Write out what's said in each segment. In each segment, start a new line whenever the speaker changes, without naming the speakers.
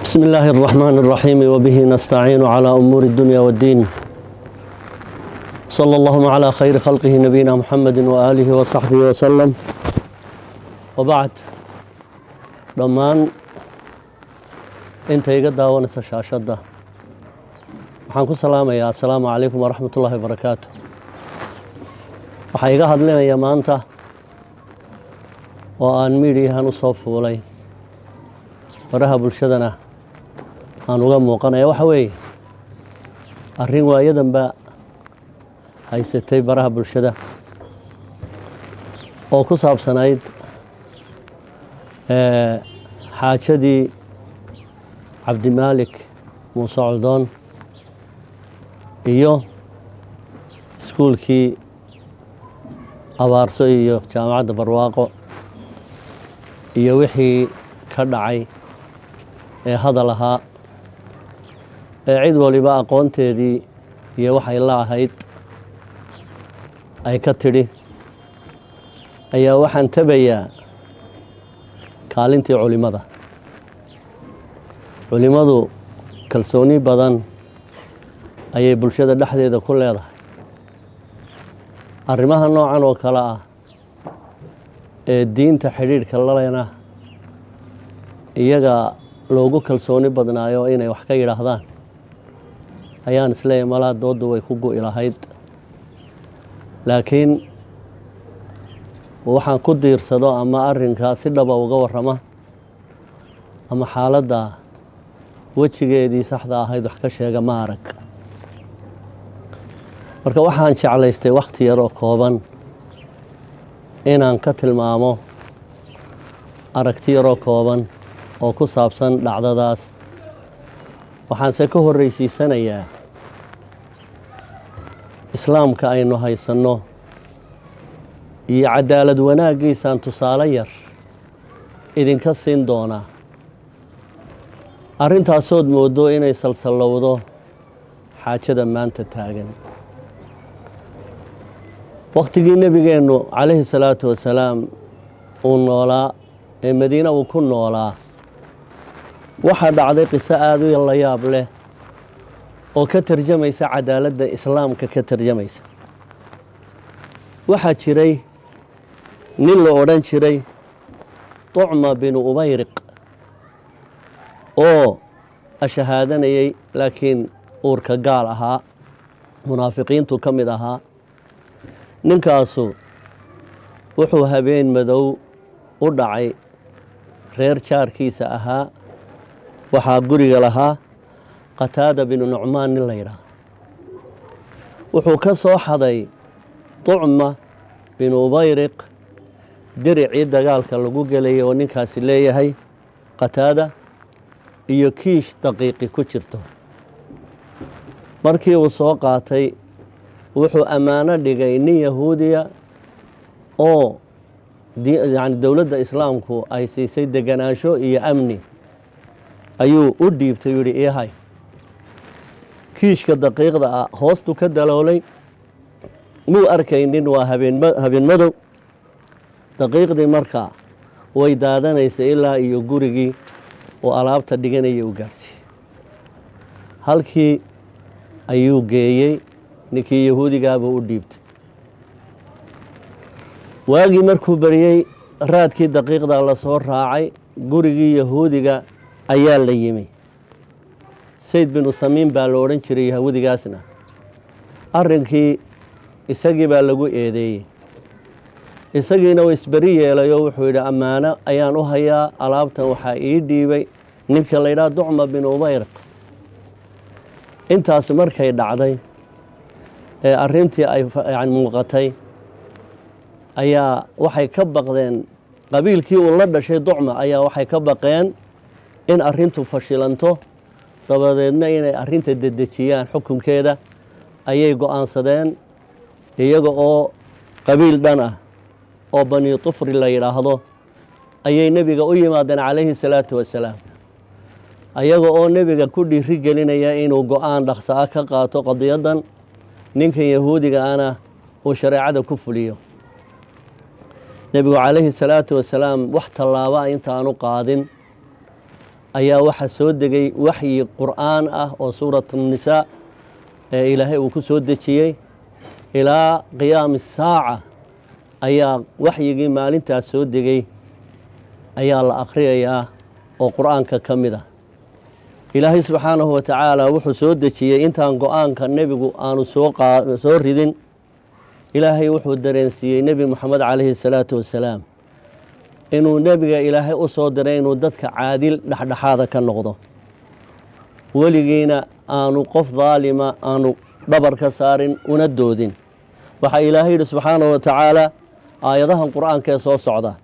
بسم الله الرحمن الرحيم، وبه نستعين على أمور الدنيا والدين، صلى اللهم على خير خلقه نبينا محمد وآله وصحبه وسلم، وبعد. Dhammaan inta iga daawanaysa shaashadda waxaan ku salaamayaa: assalaamu calaykum waraxmat ullahi wabarakaatu. Waxaa iga hadlinaya maanta oo aan miidiyahan u soo fuulay, baraha bulshadana aan uga muuqanaya, waxa weeye arrin waayadanba haysatay baraha bulshada oo ku saabsanayd xaajadii Cabdimaalik Muuse Coldoon iyo iskuulkii Abaarso iyo Jaamacadda Barwaaqo iyo wixii ka dhacay ee hadal ahaa ee cid waliba aqoonteedii iyo waxay la ahayd ay ka tidhi. Ayaa waxaan tabayaa kaalintii culimada. Culimmadu kalsooni badan ayay bulshada dhexdeeda ku leedahay. Arrimaha noocan oo kale ah ee diinta xidhiidhka lalena iyaga loogu kalsooni badnaayo inay wax ka yidhaahdaan ayaan isleeyahay. Malaa dooddu way ku gu'i lahayd, laakiin waxaan ku diirsado ama arrinkaa si dhaba uga warrama ama xaaladda wejigeedii saxda ahayd wax ka sheega ma arag. Marka waxaan jeclaystay wakhti yar oo kooban inaan ka tilmaamo aragti yaroo kooban oo ku saabsan dhacdadaas. Waxaanse ka horreysiisanayaa islaamka aynu haysanno iyo cadaalad wanaaggiisaan tusaale yar idinka siin doonaa, arrintaasood mooddo inay salsallowdo xaajada maanta taagan. Wakhtigii nebigeennu calayhi salaatu wasalaam uu noolaa ee Madiine uu ku noolaa, waxaa dhacday qiso aada u la yaab leh oo ka tarjamaysa cadaaladda islaamka ka tarjamaysa. Waxaa jiray nin la odhan jiray Tucma binu Ubayriq oo ashahaadanayay, laakiin uurka gaal ahaa, munaafiqiintu ka mid ahaa. Ninkaasu wuxuu habeen madow u dhacay reer jaarkiisa ahaa. Waxaa guriga lahaa Qataada binu Nucmaan nin la yidhaah. Wuxuu ka soo xaday Tucma binu Ubayriq diricii dagaalka lagu gelayay oo ninkaasi leeyahay Qataada, iyo kiish daqiiqi ku jirto. Markii uu soo qaatay, wuxuu ammaano dhigay nin Yahuudiya oo yani dowladda islaamku ay siisay deganaansho iyo amni ayuu u dhiibtay. Yidhi: "Iihay kiishka daqiiqda ah." Hoostuu ka daloolay, muu arkaynin, waa habeen madow. Daqiiqdii marka way daadanaysay ilaa iyo gurigii uu alaabta dhiganayay u gaadhsiiyey. Halkii ayuu geeyey, ninkii Yahuudigaabuu u dhiibtay. Waagii markuu beriyey, raadkii daqiiqda la soo raacay, gurigii Yahuudiga ayaa la yimi. Sayd binu Samiin baa la odhan jiray Yahuudigaasna. Arrinkii isagii baa lagu eedeeyey, isagiina uu isberi yeelay oo wuxuu yidhi: "Ammaano ayaan u hayaa alaabtan, waxaa ii dhiibay ninka la yidhaha Ducma bin Ubayriq." Intaas markay dhacday ee arrintii ay yani muuqatay, ayaa waxay ka baqdeen qabiilkii uu la dhashay Ducma, ayaa waxay ka baqeen in arrintu fashilanto, dabadeedna inay arrinta dedejiyaan xukunkeeda ayay go'aansadeen. Iyaga oo qabiil dhan ah oo Bani Tufri la yidhaahdo ayay nebiga u yimaadeen calayhi salaatu wasalaam, ayaga oo nebiga ku dhiiri gelinaya inuu go'aan dhaqso ah ka qaato qadiyaddan, ninkan Yahuudiga ana uu shareecada ku fuliyo. Nebigu calayhi salaatu wasalaam wax tallaaba intaanu qaadin Ayaa waxaa soo degay waxyi Qur'aan ah oo Suurat Annisaa ee Ilaahay uu ku soo dejiyey. Ilaa qiyaami saaca ayaa waxyigii maalintaas soo degay ayaa la akhriyayaa oo Qur'aanka ka mid ah. Ilaahay subxaanahu wa tacaala wuxuu soo dejiyey intaan go-aanka nebigu aanu soo ridin. Ilaahay wuxuu dareensiiyey Nebi Moxamed calayhi salaatu wasalaam inuu nebiga Ilaahay u soo diray inuu dadka caadil dhexdhexaada ka noqdo, weligiina aanu qof daalima aanu dhabar ka saarin una doodin. Waxaa Ilaahay yidhi subxaanahu wa tacaala aayadahan Qur'aanka ee soo socda: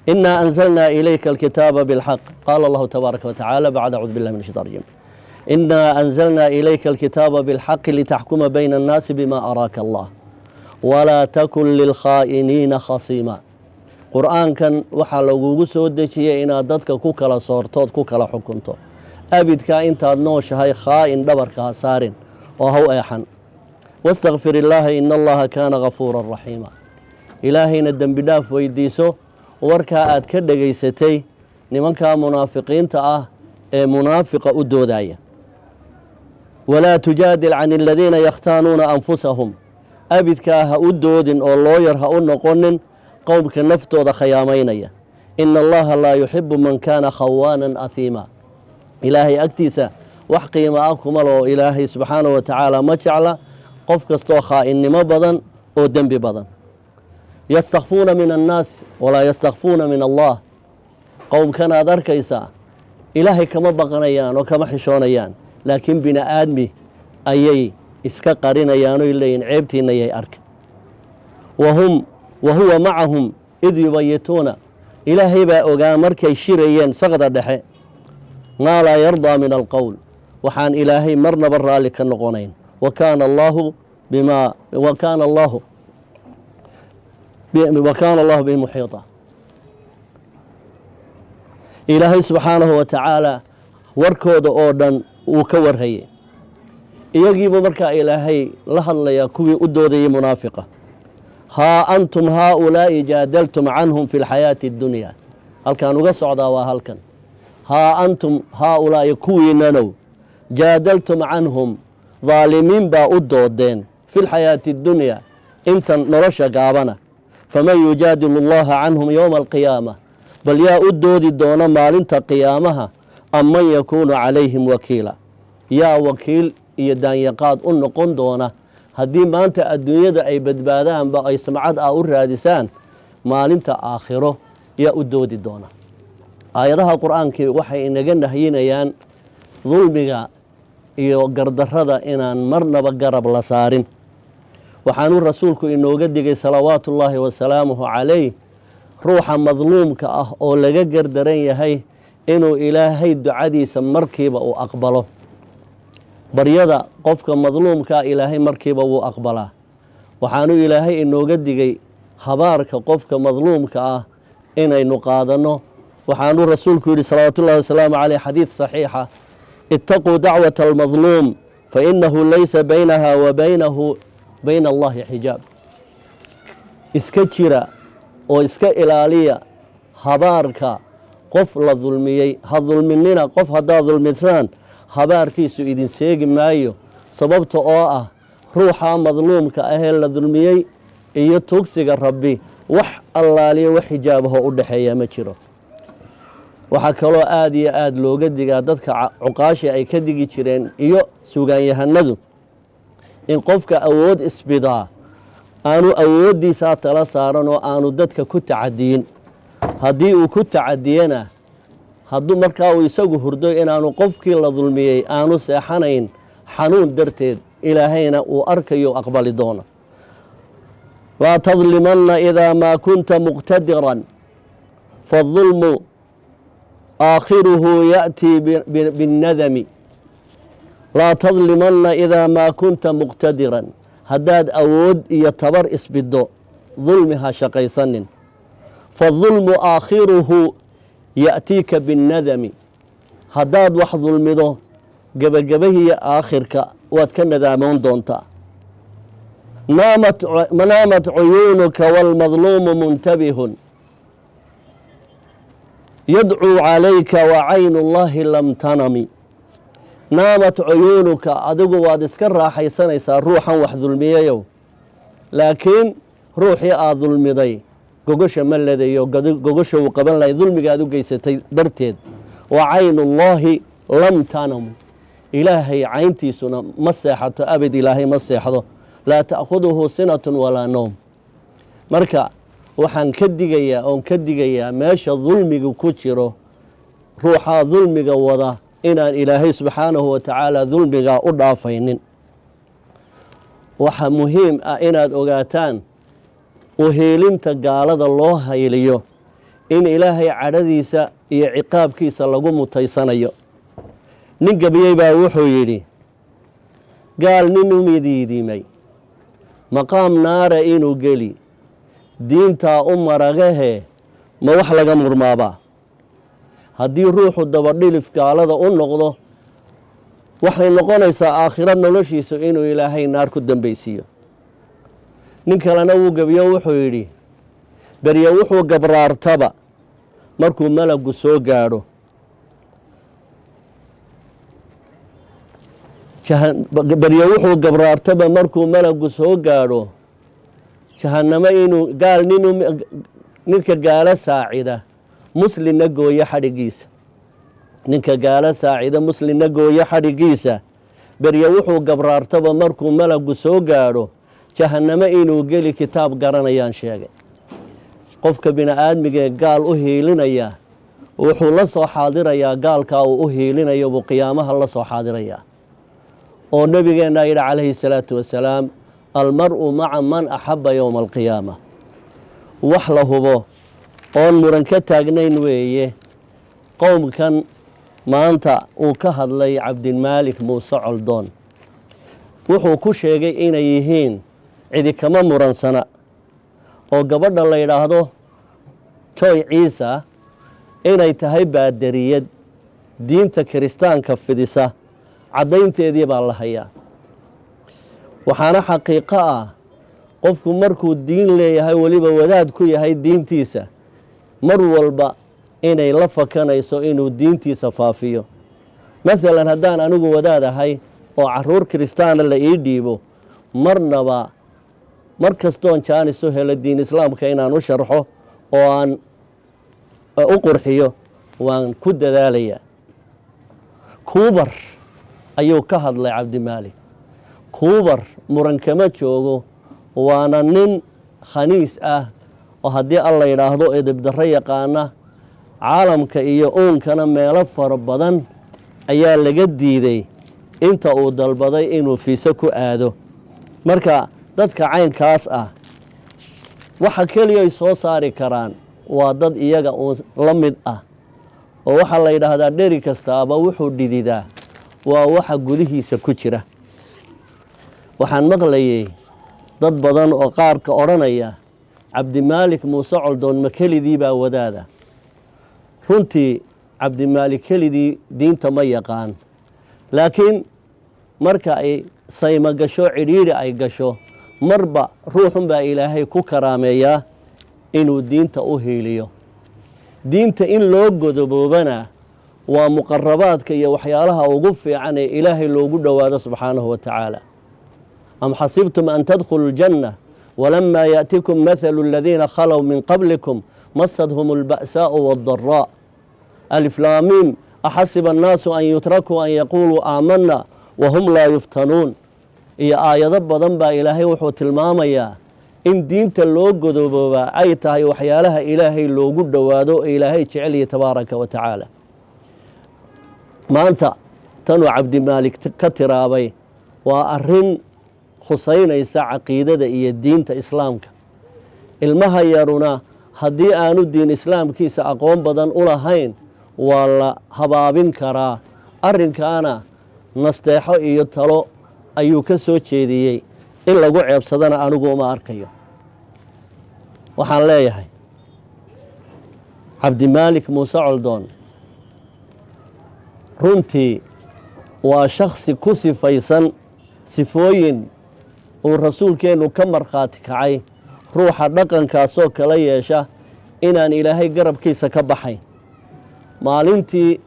"Inaa anzalnaa ilayka alkitaaba bilxaq." Qaala Allahu tabaaraka wa tacaala bacda acuudu billahi min shaytaan rajim: "Inaa anzalnaa ilayka alkitaaba bilxaqi litaxkuma bayna annaasi bima araaka Allah walaa takun lilkhaa'iniina khasiima." Qur'aankan waxaa lagugu soo dejiyey inaad dadka ku kala soortood, ku kala xukunto. Abidkaa intaad nooshahay khaa'in dhabarka ha saarin oo ha u eexan. "Wastakfir illaaha, ina Allaha kaana gafuuran raxiima." Ilaahayna dembi dhaaf weydiiso warkaa aad ka dhegaysatay nimankaa munaafiqiinta ah ee munaafiqa u doodaya. "Walaa tujaadil can aladiina yakhtaanuuna anfusahum." Abidkaa ha u doodin oo looyar ha u noqonin qowmka naftooda khayaamaynaya. "Ina Allaha laa yuxibu man kaana khawaanan ahiima." Ilaahay agtiisa wax qiimo ah kuma loo. Ilaahay subxaanahu wa tacaala ma jecla qof kastoo khaa'inimo badan oo dembi badan. "Yastakfuuna min annaas walaa yastakfuuna min Allah." Qowmkanaad arkaysaa Ilaahay kama baqanayaan oo kama xishoonayaan, laakiin bini aadmi ayay iska qarinayaan oy leeyihin ceebtiina yay arka. Wahum wa huwa macahum id yubayituuna. Ilaahay baa ogaa markay shirayeen saqda dhexe. "Maa laa yardaa min alqowl", waxaan Ilaahay marnaba raalli ka noqonayn. Wa kaana Allahu bihim muxiita. Ilaahay subxaanahu wa tacaala warkooda oo dhan wuu ka warhayay. Iyagiibuu markaa Ilaahay la hadlayaa, kuwii u doodayay munaafiqa. "Haa antum haaulaa'i jaadaltum canhum fi lxayaati اddunya." Halkaan uga socdaa waa halkan. "Haa antum haaulaa'i", kuwiinanow, "jaadaltum canhum", daalimiin baa u doodeen, "fi lxayaati اddunya", intan nolosha gaabana. "Faman yujaadilu Allaha canhum yowma alqiyaama?" Bal yaa u doodi doona maalinta qiyaamaha? "Am man yakuunu calayhim wakiila?" Yaa wakiil iyo daanyaqaad u noqon doona haddii maanta adduunyada ay badbaadaanba, ay samcad ah u raadisaan, maalinta aakhiro yaa u doodi doona? Aayadaha Qur-aankii waxay inaga nahyinayaan dulmiga iyo gardarrada inaan marnaba garab la saarin. Waxaanuu rasuulku inooga digay salawaatu ullaahi wasalaamuhu calayh ruuxa madluumka ah oo laga gardaran yahay inuu Ilaahay ducadiisa markiiba uu aqbalo. Baryada qofka madluumkaa Ilaahay markiiba wuu aqbalaa. Waxaanuu Ilaahay inooga digay habaarka qofka madluumka ah inaynu qaadanno. Waxaanuu rasuulku yidhi salawaatu ullahi wasalaamu caleyh, xadiid saxiixa: "Itaquu dacwata almadluum, fainahu laysa baynaha wa baynahu bayna Allahi xijaab." Iska jira oo iska ilaaliya habaarka qof la dulmiyey. Ha dulminina qof. Haddaad dulmisaan, habaarkiisu idin seegi maayo, sababta oo ah ruuxa madluumka ahee la dulmiyey iyo tugsiga Rabbi wax allaaliyo wax xijaabaho u dhexeeya ma jiro. Waxaa kaloo aada iyo aada looga digaa, dadka cuqaashi ay ka digi jireen iyo sugaanyahanadu, in qofka awood isbidaa aanu awooddiisaa tala saaran oo aanu dadka ku tacadiyin. Haddii uu ku tacadiyana, hadduu markaa uu isagu hurdo, inaanu qofkii la dulmiyey aanu seexanayn xanuun darteed, Ilaahayna uu arkayo, aqbali doono. "Laa tadlimanna idaa maa kunta muqtadiran, faاdulmu aakhiruhu ya'tii binnadami." "Laa tadlimanna idaa maa kunta muqtadiran", haddaad awood iyo tabar isbiddo, dulmi ha shaqaysanin. "Faاdulmu aakhiruhu ya'tiika binnadami", haddaad wax dulmido, gebagabahiyo aakhirka waad ka nadaamoon doontaa. "Naamat cuyuunuka wاlmadluumu muntabihun." Yadcuu calayka wa caynullaahi lam tanami, naamat cuyuunuka. Adigu waad iska raaxaysanaysaa ruuxan wax dulmiyayow, laakiin ruuxii aad dulmiday gogosha ma ledayo, gogosha uu qaban lahay dulmiga aad u geysatay darteed. Wa caynullaahi lam tanam, Ilaahay cayntiisuna ma seexato abid. Ilaahay ma seexdo, laa ta'khuduhu sinatun walaa nowm. Marka waxaan ka digayaa oon ka digayaa meesha dulmiga ku jiro, ruuxaa dulmiga wada inaan Ilaahay subxaanahu wa tacaala dulmigaa u dhaafaynin. Waxaa muhiim ah inaad ogaataan uhiilinta gaalada loo hayliyo in Ilaahay cadhadiisa iyo ciqaabkiisa lagu mutaysanayo. Nin gebiyey baa wuxuu yidhi: "Gaal nin u midiidimay maqaam naara inuu geli, diintaa u maragahe, ma wax laga murmaabaa?" Haddii ruuxu dabadhilif gaalada u noqdo, waxay noqonaysaa aakhiro noloshiisu inuu Ilaahay naar ku dambaysiiyo. Nin kalena wuu gebiyo, wuxuu yidhi: "Berye wuxuu gabraartaba markuu malagu soo gaadho, berye wuxuu gabraartaba markuu malagu soo gaadho jahannamo inuu gaal nin, ninka gaalo saacida muslimna gooyo xadhigiisa, ninka gaalo saacida muslimna gooyo xadhigiisa, berye wuxuu gabraartaba markuu malagu soo gaadho jahannamo inuu geli, kitaab garanayaan sheegay." Qofka bini aadmigee gaal u hiilinaya wuxuu la soo xaadirayaa gaalkaa uu u hiilinayo buu qiyaamaha la soo xaadirayaa, oo nabigeennaa yidhi calayhi salaatu wasalaam: "Almar-u maca man axabba yowma alqiyaama." Wax la hubo oon muran ka taagnayn weeye qowmkan maanta uu ka hadlay Cabdilmaalik Muuse Coldoon, wuxuu ku sheegay inay yihiin cidi kama muransana, oo gabadha la yidhaahdo Joy Ciisa inay tahay baadariyad diinta kiristaanka fidisa, caddaynteedii baa la hayaa. Waxaana xaqiiqo ah qofku markuu diin leeyahay, weliba wadaad ku yahay diintiisa, mar walba inay la fakanayso inuu diintiisa faafiyo. Masalan, haddaan anigu wadaad ahay oo caruur kiristaana la ii dhiibo, marnaba mar kastoon jaanis u helo diin islaamka inaan u sharxo oo aan u qurxiyo waan ku dadaalayaa. Kuubar ayuu ka hadlay Cabdimaalik. Kuubar muran kama joogo, waana nin khaniis ah oo haddii Alla yidhaahdo edebdarro yaqaana. Caalamka iyo uunkana meelo fara badan ayaa laga diiday inta uu dalbaday inuu fiise ku aado. Marka dadka caynkaas ah waxa keliya ay soo saari karaan waa dad iyaga uun la mid ah, oo waxaa la yidhaahdaa dheri kastaaba wuxuu dhididaa waa waxa gudihiisa ku jira. Waxaan maqlayay dad badan oo qaarka odhanaya: "Cabdimaalik Muuse Coldoon ma kelidii baa wadaada?" Runtii Cabdimaalik kelidii diinta ma yaqaan, laakiin marka ay saymo gasho, cidhiidhi ay gasho, marba ruuxunbaa Ilaahay ku karaameeyaa inuu diinta u hiiliyo. Diinta in loo godoboobana waa muqarabaadka iyo waxyaalaha ugu fiican ee Ilaahay loogu dhowaado subxaanahu wa tacaala. Am xasibtum an tadkhuluu aljanna walamaa yaأtikum mathalu aladiina khalow min qablikum masadhum اlba'saa'u waاddaraa aliflaamiim axasiba annaasu an yutrakuu an yaquuluu aamanna wahum laa yuftanuun. Iyo aayado badan baa Ilaahay wuxuu tilmaamayaa in diinta loo godoboobaa ay tahay waxyaalaha Ilaahay loogu dhowaado oo Ilaahay jecelyahy tabaaraka wa tacaala. Maanta tanuu Cabdimaalik ka tiraabay waa arrin khusaynaysa caqiidada iyo diinta islaamka. Ilmaha yaruna haddii aanu diin islaamkiisa aqoon badan u lahayn, waa la habaabin karaa. Arrinkaana nasteexo iyo talo ayuu ka soo jeediyey, in lagu ceebsadana anigu uma arkayo. Waxaan leeyahay Cabdimaalik Muuse Coldoon runtii waa shaksi ku sifaysan sifooyin uu rasuulkeennu ka markhaati kacay ruuxa dhaqankaasoo kala yeesha inaan Ilaahay garabkiisa ka baxayn. Maalintii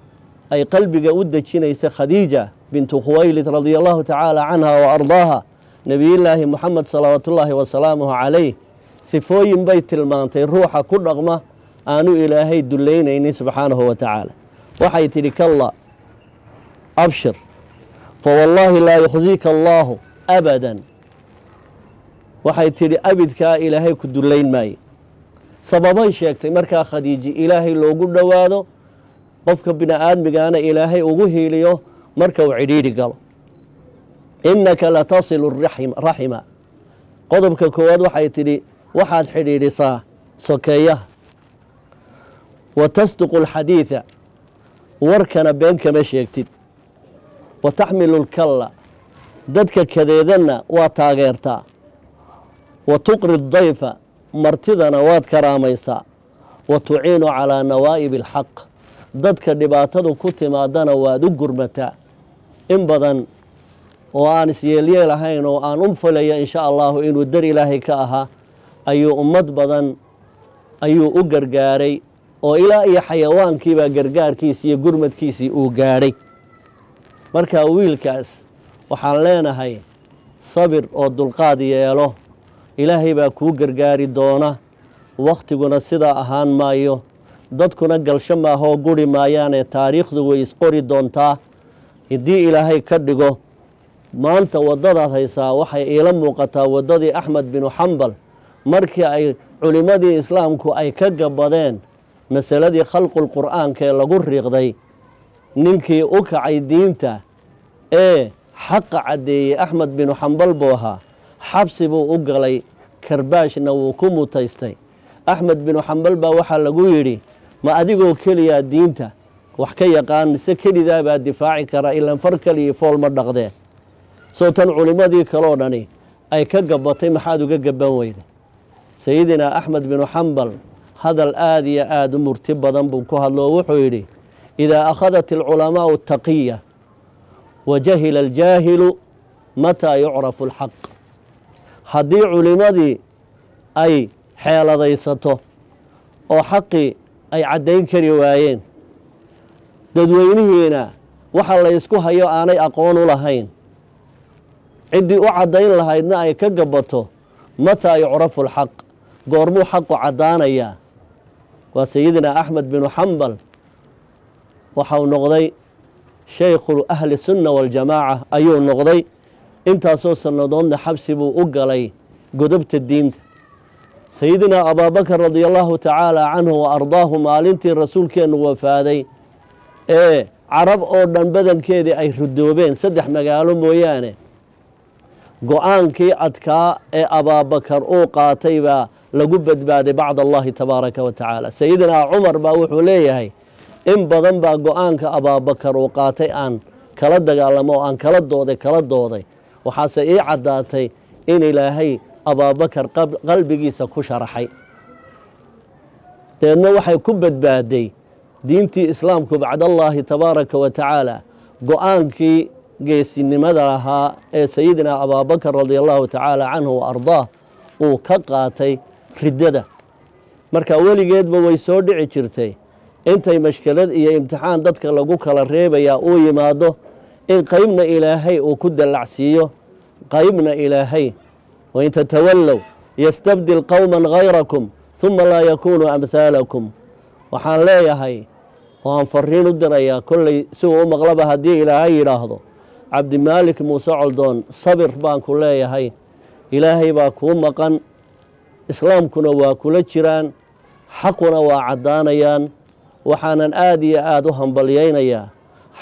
ay qalbiga u dejinaysa Khadiija bintu Khuwaylid radia allahu tacaala canha wa ardaaha Nebiyullaahi Moxamed salawaatullaahi wasalaamuhu calayh, sifooyin bay tilmaantay ruuxa ku dhaqma aanu Ilaahay dullaynaynin subxaanahu wa tacaala. Waxay tidhi: "Kalla, abshir, fawallaahi laa yukhziika allaahu abadan." Waxay tidhi: "Abidkaa Ilaahay ku dullayn maaye." Sababay sheegtay. Markaa Khadiiji Ilaahay loogu dhowaado, qofka bini aadmigaana Ilaahay ugu hiiliyo marka uu cidhiidhi galo. "Innaka latasilu raxima." Qodobka koowaad waxay tidhi: waxaad xidhiidhisaa sokeeyaha. "Wa tasduqu alxadiida," warkana been kama sheegtid. "Wa taxmilu lkalla," dadka kadeedanna waa taageertaa. "Wa tuqri dayfa," martidana waad karaamaysaa. "Wa tuciinu calaa nawaa'ibi alxaq," dadka dhibaatadu ku timaadana waad u gurmataa. In badan oo aan isyeelyeel ahayn oo aan u filaya insha allahu inuu dar Ilaahay ka ahaa ayuu ummad badan ayuu u gargaaray, oo ilaa iyo xayawaankiibaa gargaarkiisii iyo gurmadkiisii uu gaadhay. Marka wiilkaas waxaan leenahay: sabir oo dulqaad yeelo, Ilaahay baa kuu gargaari doona. Wakhtiguna sidaa ahaan maayo, dadkuna galsho maahoo guri maayaane, taariikhdu way isqori doontaa haddii Ilaahay ka dhigo. Maanta waddadaad haysaa waxay iila muuqataa waddadii Axmed binu Xambal, markii ay culimmadii islaamku ay ka gabadeen masaladii khalqul qur'aanka ee lagu riiqday. Ninkii u kacay diinta ee xaqa caddeeyey Axmed binu Xambal buu ahaa. Xabsi buu u galay, karbaashna wuu ku mutaystay. Axmed binu Xambal baa waxaa lagu yidhi: "Ma adigoo keliyaa diinta wax ka yaqaan, mise kelidaa baa difaaci kara? Ilan far keliya fool ma dhaqdeen. Soo tan culimmadii kaloo dhani ay ka gabatay, maxaad uga gaban weyda?" Sayidinaa Axmed binu Xambal hadal aada iyo aada u murti badan buu ku hadlo. Wuxuu yidhi: "Idaa akhadat alculamaau taqiya wa jahila aljaahilu, mataa yucrafu alxaq?" Haddii culimmadii ay xeeladaysato oo xaqii ay caddayn kari waayeen, dadweynihiina waxa la ysku hayo aanay aqoon u lahayn, ciddii u caddayn lahaydna ay ka gabato, mataa yucrafu alxaq? Goormuu xaqu caddaanayaa? Waa Sayidina Axmed binu Xambal. Waxau noqday shaykhu ahli sunna waljamaaca ayuu noqday. Intaasoo sannadoodna xabsi buu u galay godobta diinta. Sayidina Abaabakar radia allahu tacaala canhu wa ardaahu, maalintii rasuulkeennu wafaaday ee Carab oo dhan badankeedii ay ridoobeen, saddex magaalo mooyaane, go-aankii adkaa ee Abaabakar uu qaatay baa lagu badbaaday bacd allahi tabaaraka wa tacaala. Sayidinaa Cumar baa wuxuu leeyahay: "In badan baa go-aanka Abaabakar uu qaatay aan kala dagaalamo oo aan kala dooday. Waxaase ii caddaatay in Ilaahay Abaabakar qalbigiisa ku sharaxay." Deedna waxay ku badbaaday diintii islaamku bacdallaahi tabaaraka wa tacaala go-aankii geesinimada lahaa ee Sayidina Abaabakar radia allahu tacaala canhu wa ardaah uu ka qaatay riddada. Marka weligeedba way soo dhici jirtay intay mashkelad iyo imtixaan dadka lagu kala reebayaa uu yimaado in qeybna Ilaahay uu ku dallacsiiyo, qeybna Ilaahay. "Wain tatawallow yastabdil qowma hayrakum huma laa yakunuu amhaalakum." Waxaan leeyahay oo aan fariin u dirayaa, kolley si uu u maqlaba haddii Ilaahay yidhaahdo, Cabdimaalik Muuse Coldoon, sabir baan ku leeyahay. Ilaahay baa kuu maqan, islaamkuna waa kula jiraan, xaquna waa caddaanayaan. Waxaanan aada iyo aada u hambalyaynayaa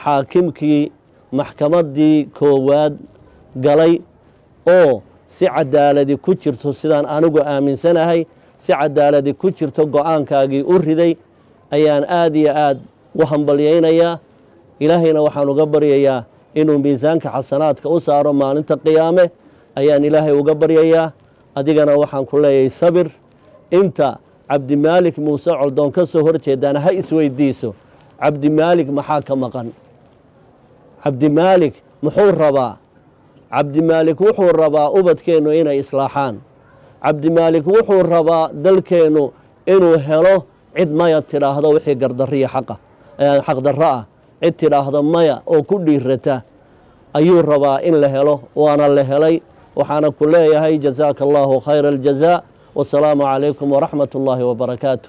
xaakimkii maxkamaddii koowaad galay oo si cadaaladi ku jirto, sidaan anigu aaminsanahay, si cadaaladi ku jirto go-aankaagii u riday ayaan aada iyo aada u hambalyaynayaa. Ilaahayna waxaan uga baryayaa inuu miisaanka xasanaadka u saaro maalinta qiyaame ayaan Ilaahay uga baryayaa. Adigana waxaan ku leeyahay sabir. Inta Cabdimaalik Muuse Coldoon ka soo hor jeedaana ha isweydiiso: Cabdimaalik maxaa ka maqan? Cabdimaalik muxuu rabaa? Cabdimaalik wuxuu rabaa ubadkeennu inay islaaxaan. Cabdimaalik wuxuu rabaa dalkeennu inuu helo cid maya tidhaahdo wixii gardarriya xaqa. Xaqdarro ah cid tidhaahda maya oo ku dhiirata ayuu rabaa in la helo, waana la helay. Waxaana ku leeyahay jazaaka allahu khayra aljazaa. Wasalaamu calaykum waraxmat ullaahi wabarakaatu.